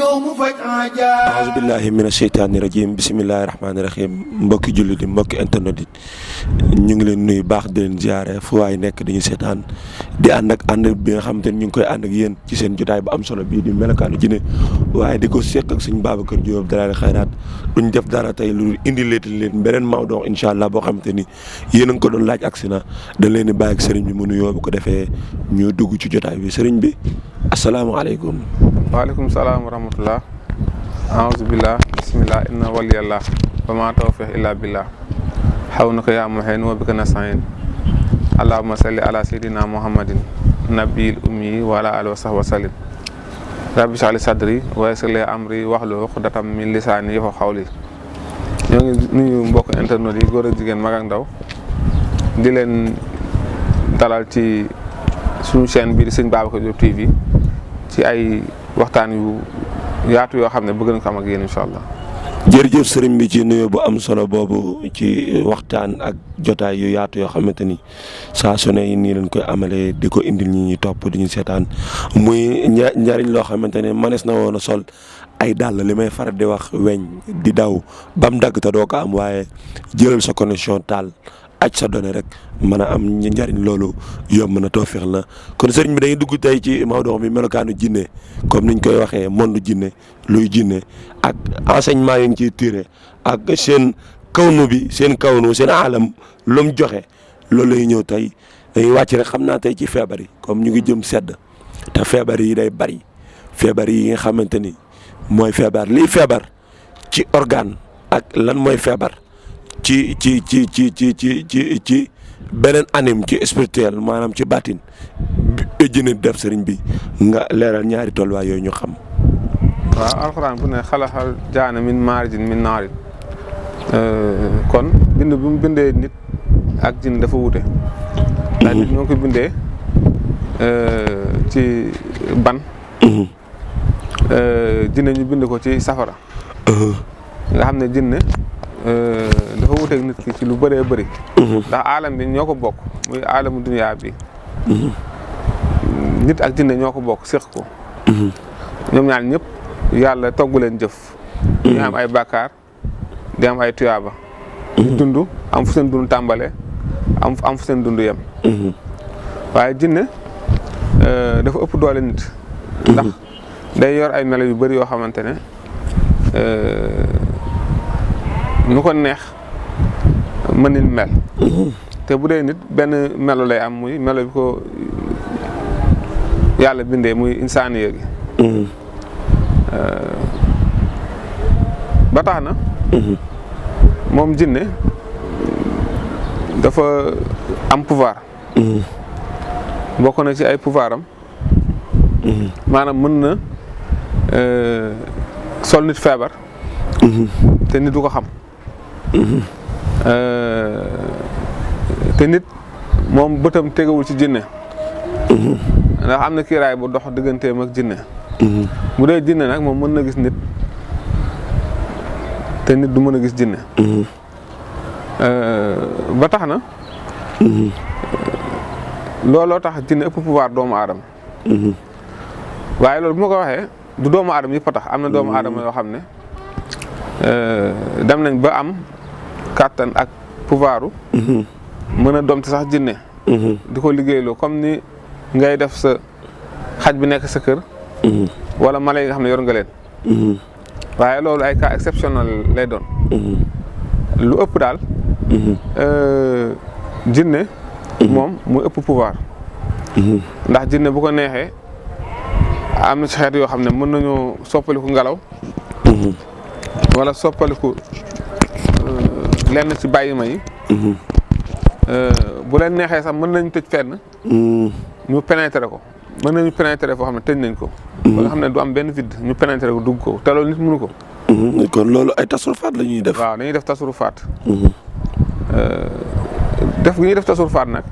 ñëw mu faj aaja. auzu billahi mina sheytaani rajim bisimillahi rahmaani rahim mbokki jullit yi mbokki internet yi ñu ngi leen nuyu baax di leen ziare fu waay nekk dañu seetaan di ànd bi nga xamante ni ñu ngi koy ànd ak yéen ci seen jotaay bu am solo bii di Melokaanu Jinne waaye di ko seq ak suñu Babacar Diop Dalaa'il Xayraat duñ def dara tey lu indi leen beneen mawduu incha allah boo xamante ni yéen a ngi ko doon laaj ak si na dañ leen di bàyyi ak sëriñ bi mu nuyoo bu ko defee ñu dugg ci jotaay bi sëriñ bi asalaamaaleykum. waaleykum salaam wa rahmatullah. aouzu billah bismillah inna waliyallah wa ma tawfiq illa billah xawnaka yaa muhin wa bika nastain allahumma salli ala sayyidina muhammadin nabiyil ummi wa ala alihi wa sahbihi wa sallim rabbi shrah li sadri wa yassir li amri wahlul uqdatam min lisaani yafqahu qawli. ñoo ngi nuyu mbokk internet yi góor ak jigéen mag ak ndaw di leen dalal ci suñu chaîne bii di Sëñ Babacar Diop TV ci ay waxtaan yu yaatu yoo xam ne bëgg nañ ko am ak yéen incha allah. jërëjëf sëriñ bi ci nuyoo bu am solo boobu ci waxtaan ak jotaay yu yaatu yoo xamante ni saa su ne nii lañ koy amalee di ko indil ñi ñuy topp di ñu seetaan muy njariñ loo xamante ne mënees na woon a sol ay dàll li may faral di wax weñ di daw bam dagg te doo ko am waaye jëlal sa connexion taal aj sa données rek mën a am njariñ loolu yomb na tawfeex la kon sëriñ bi dañuy dugg tey ci mawduu bi melokaanu jinne comme niñ koy waxee monde jinne luy jinne ak enseignement yi ngi ciy tiré ak seen kawnu bi seen alam lu mu joxe loolu lay ñëw tey dañuy wàcc rek xam naa tey ci feebar yi comme ñu ngi jëm sedd te feebar yi day bari feebar yi nga xamante ni mooy feebar lii feebar ci organe ak lan mooy feebar ci beneen anime ci spirituel maanaam ci baatin jinne def sëriñ bi nga leeral ñaari tolluwaay yooyu ñu xam. waaw alxuraan bu ne xalaxal jaana min maarijin min naarin kon bind bu mu bindee nit ak jinne dafa wute. ndax nit ñoo ngi ko bindee ci ban. jinne ñu bind ko ci safara. nga xam ne jinne dafa wuteeg nit ki ci lu bëree bëri. ndax aalam bi ñoo ko bokk muy aalamu duniyaa bi. nit ak jinne ñoo ko bokk séq ko. ñoom ñaar ñëpp yàlla togg leen jëf. ñu am ay bàkkaar di am ay tuyaaba. di dund am fu seen dund tàmbale am fu seen dund yem. waaye jinne dafa ëpp doole nit. ndax day yor ay melo yu bëri yoo xamante ne nu ko neex mën nañ mel. te bu dee nit benn melo lay am muy melo bi ko yàlla bindee muy insaaniya gi. ba tax na. moom jinne dafa am pouvoir. bokk na ci ay pouvoir am. maanaam mën na sol nit feebar. te nit du ko xam. te nit moom bëtam tegawul ci jinne. ndax am na kiiraay bu dox digganteem ak jinne. bu dee jinne nag moom mën na gis nit te nit du mën a gis jinne. ba tax na. looloo tax jinne ëpp pouvoir doomu aadama. waaye loolu bu ma ko waxee du doomu aadama yëpp a tax am na doomu aadama yoo xam ne dem nañ ba am kàttan ak pouvoiru mën a doom te sax jinne di ko liggéeyloo comme ni ngay def sa xaj bi nekk sa kër wala mala yi nga xam ne yor nga leen waaye loolu ay cas exceptionnel lay doon lu ëpp daal jinne moom muy ëpp pouvoir ndax jinne bu ko neexee am na ci xeet yoo xam ne mën nañoo soppaliku ngelaw wala soppaliku lenn ci bàyyi ma yi bu leen neexee sax mën nañu tëj fenn ñu pénétrer ko mën nañu pénétrer foo xam ne tëj nañ ko ba nga xam ne du am benn vide ñu pénétrer ko dugg ko te loolu nit mënu ko kon loolu ay tasrufaat la ñuy def waaw dañuy def tasrufaat def gi ñuy def tasrufaat nag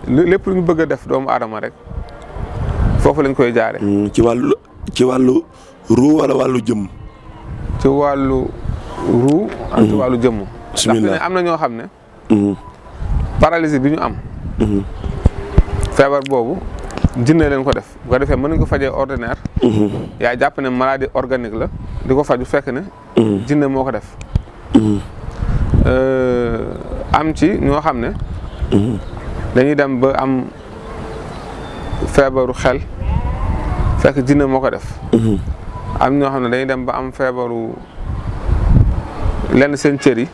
lépp lu ñu bëgg a def doomu aadama rek foofu lañ koy jaare ci wàllu ruu wala wàllu jëmm ci wàllu ruu ak ci wàllu jëmm bismillah ndax am na ñoo xam ne paralysie bi ñu am feebar boobu jinne leen ko def bu ko defee mën nañ ko fajee ordinaire. yaa jàpp ne maladie organique la di ko faju fekk ne. jinne moo ko def. am ci ñoo xam ne. dañuy dem ba am feebaru xel fekk jinne moo ko def. am ñoo xam ne dañuy dem ba am feebaru lenn seen cër yi.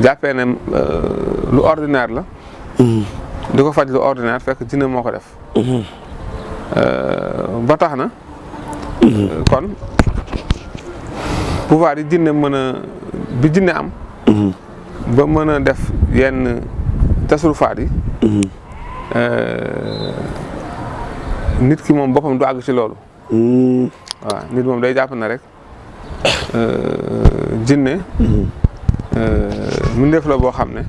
jàppee ne lu ordinaire la. di ko faj lu ordinaire fekk jinne moo ko def. ba tax na. kon pouvoir yi jinne mën a bi jinne am. ba mën a def yenn tasrufaat yi. nit ki moom boppam du àgg ci loolu. waaw nit moom day jàpp na rek jinne mbindeef la boo xam ne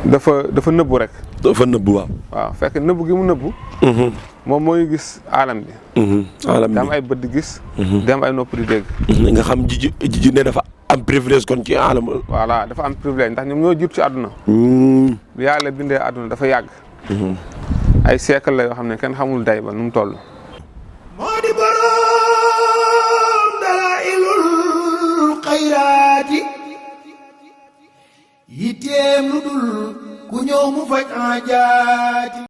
dafa nëbbu rek. dafa nëbbu waaw. waaw fekk nëbbu gi mu nëbbu. moom mooy gis alam bi. alam bi di am ay bët di gis. di am ay nopp di dégg. nga xam jinne dafa am privilège kon ci alam. voilà dafa am privilège ndax ñoom ñoo jiitu ci àdduna. bi yàlla bindee àdduna dafa yàgg. ay siècle la yoo xam ne kenn xamul day ba nu mu toll. moo di boroom dalaa'ilul xayraati yitteem lu dul ku ñëw mu faj aajaati